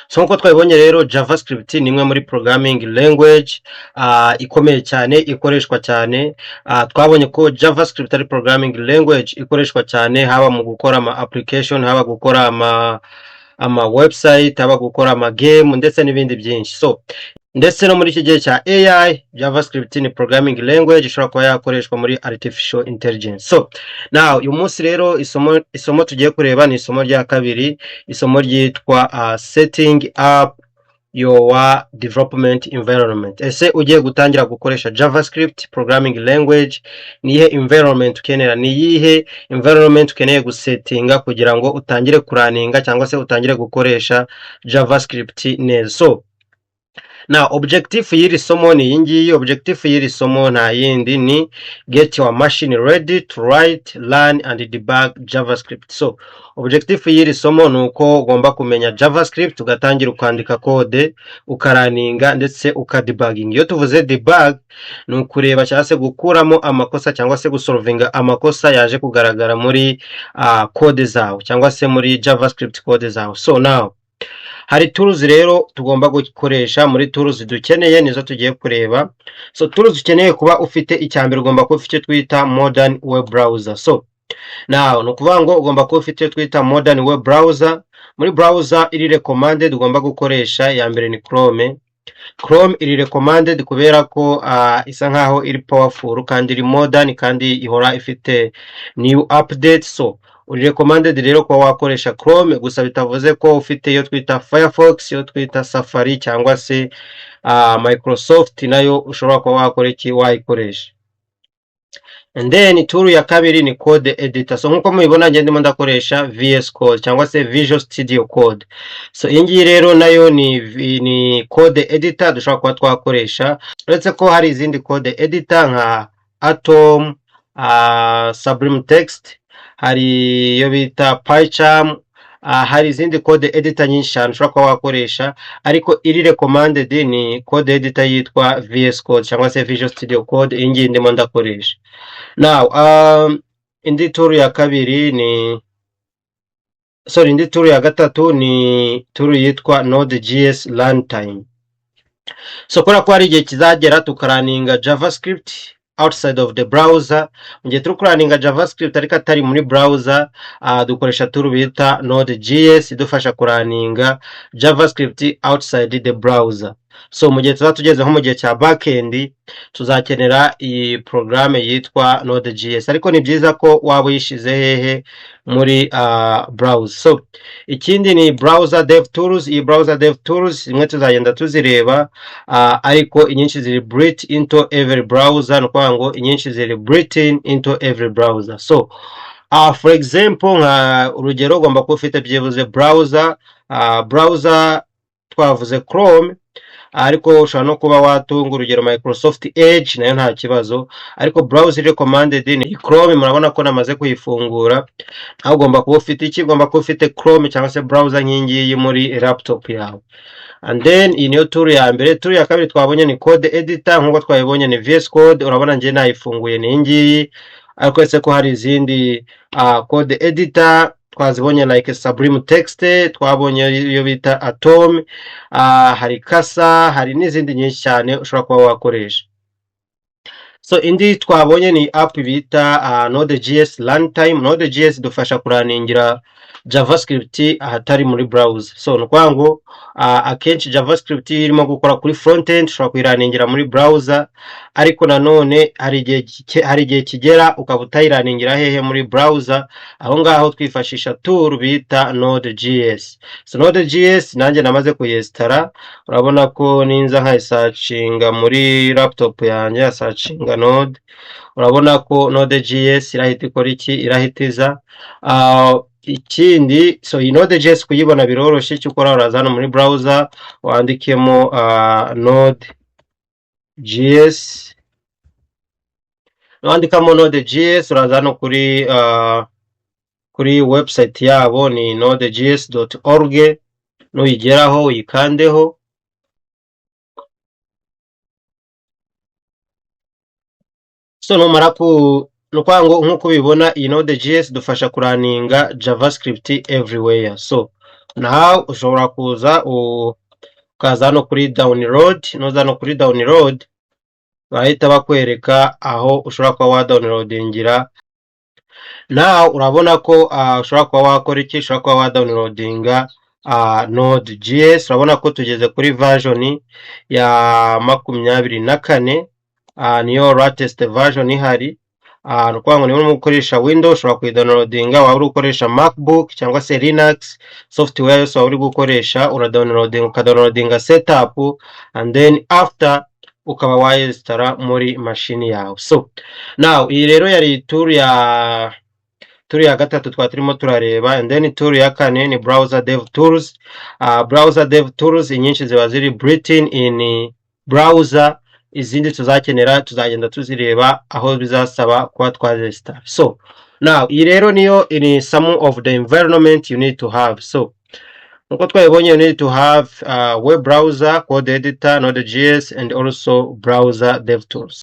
So nkuko twabibonye rero, JavaScript ni imwe muri programming language ikomeye cyane, ikoreshwa cyane. Twabonye ko JavaScript ari programming language ikoreshwa cyane, haba mu gukora ama application, haba gukora ama website, haba gukora ama game, ndetse n'ibindi byinshi. So ndetse no muri iki gihe cya AI, JavaScript ni programming language ishobora kuba yakoreshwa muri artificial intelligence. So now uyu munsi rero isomo tugiye kureba ni isomo rya kabiri, isomo ryitwa setting up your development environment. Ese ugiye gutangira gukoresha JavaScript programming language, ni iyihe environment ukenera? Ni iyihe environment ukeneye gusettinga kugira ngo utangire kurunninga cyangwa se utangire gukoresha JavaScript neza? So na objective y'iri somo ni iyi ngiyi. Objective y'iri somo nta yindi, ni get your machine ready to write, learn and debug JavaScript. So objective y'iri somo ni uko ugomba kumenya JavaScript, ugatangira ukandika code, ukarunninga, ndetse ukadebugging. Iyo tuvuze debug, ni ukureba cyangwa se gukuramo amakosa cyangwa se gusolvinga amakosa yaje kugaragara muri code zawe cyangwa se muri JavaScript code zawe. So now hari tools rero tugomba gukoresha. Muri tools dukeneye nizo tugiye kureba. So tools ukeneye kuba ufite, icya mbere ugomba kuba ufite icyo twita modern web browser. So now ni ukuvuga ngo ugomba kuba ufite icyo twita modern web browser. Muri browser iri recommended ugomba gukoresha, ya mbere ni Chrome. Chrome iri recommended kubera ko isa nkaho iri powerful kandi iri modern kandi ihora ifite new update. So uri recommended rero kuba wakoresha Chrome gusa, bitavuze ko ufite iyo twita Firefox, iyo twita Safari cyangwa se Microsoft nayo ushobora kuba wakora iki? Wayikoresha. And then tool ya kabiri ni code editor. So nkuko mubibona, njye ndimo ndakoresha VS Code cyangwa se Visual Studio Code. So iyi ngiyi rero nayo ni code editor dushobora kuba twakoresha, uretse ko hari izindi code editor nka Atom, Sublime Text, hari iyo bita PyCharm, hari izindi code editor nyinshi cyane ushobora kuba wakoresha, ariko iri recommended ni code editor yitwa VS Code cyangwa se Visual Studio Code, iyi ngiyi ndimo ndakoresha. Now indi tool ya kabiri ni, sorry, indi tool ya gatatu ni tool yitwa Node.js Runtime. So kubera ko hari igihe kizagera tukarunninga JavaScript outside of the browser, mu gihe turi kurunninga JavaScript ariko atari muri browser, dukoresha tool bita Node.js idufasha kurunninga JavaScript outside the browser. So mu gihe tuzaba tugeze nko mu gihe cya backend, tuzakenera iyi porogaramu yitwa Node.js, ariko ni byiza ko waba uyishize hehe? Muri browser. So ikindi ni browser dev tools. Iyi browser dev tools zimwe tuzagenda tuzireba, ariko inyinshi ziri built into every browser. Ni ukuvuga ngo inyinshi ziri built into every browser. So for example, nka urugero, ugomba kuba ufite byibuze browser twavuze Chrome, ariko ushobora no kuba watunga urugero Microsoft Edge, nayo nta kibazo, ariko browser recommended ni Chrome. Murabona ko namaze kuyifungura. Aho ugomba kuba ufite iki? Ugomba kuba ufite Chrome cyangwa se browser nk'ingiyi muri laptop yawe. And then iyi niyo tool ya mbere. Tool ya kabiri twabonye ni code editor, nk'uko twabibonye ni VS Code. Urabona njye nayifunguye, ni iyi ngiyi, ariko ese ko hari izindi code editor twazibonye, like Sublime Text, twabonye iyo bita Atom, hari Cursor, hari n'izindi nyinshi cyane ushobora kuba wakoresha. So indi twabonye ni app bita Node.js Runtime. Node.js dufasha kurunningira JavaScript ahatari muri browser. So ni ukuvuga ngo akenshi JavaScript iyo irimo gukora kuri frontend ushobora kuyirunningira muri browser, ariko nanone hari igihe kigera ukaba utayirunningira hehe? Muri browser. Aho ngaho twifashisha tool bita Node.js. So Node.js nanjye namaze kuyinstalla. Urabona ko ninza nkayisearchinga muri laptop yanjye, searchinga Node, urabona ko Node.js irahita ikora iki? Irahita iza. Ikindi, so iyi Node.js kuyibona biroroshye. Icyo ukora, uraza hano muri browser wandikemo Node.js. Wandikamo Node.js, uraza hano kuri website yabo, ni nodejs.org. Nuyigeraho uyikandeho. So numara ku, ni ukuvuga ngo nk'uko ubibona, iyi Node.js dufasha kurunninga JavaScript everywhere. So Now ushobora kuza ukaza hano kuri download. Nuza hano kuri download, barahita bakwereka aho ushobora kuba wadownloadingira. Now urabona ko ushobora kuba wakora iki? Ushobora kuba wadownloadinga Node.js. Urabona ko tugeze kuri version ya 24, niyo latest version ihari. Ni ukuvuga ngo niba urimo gukoresha Windows, ushobora kuyidownloadinga. Waba uri gukoresha MacBook cyangwa se Linux, software yose waba uri gukoresha, uradownloadinga, ukadownloadinga setup, and then after ukaba wayinstalla muri mashini yawe. So now iyi rero yari tool ya gatatu twari turimo turareba. And then tool ya kane ni browser dev tools. Browser dev tools inyinshi ziba ziri built-in in browser. Izindi tuzakenera tuzagenda tuzireba aho bizasaba kuba twazinstalla. So now iyi rero niyo ni some of the environment you need to have. So nkuko twabibonye, you need to have web browser, code editor, Node.js and also browser dev tools.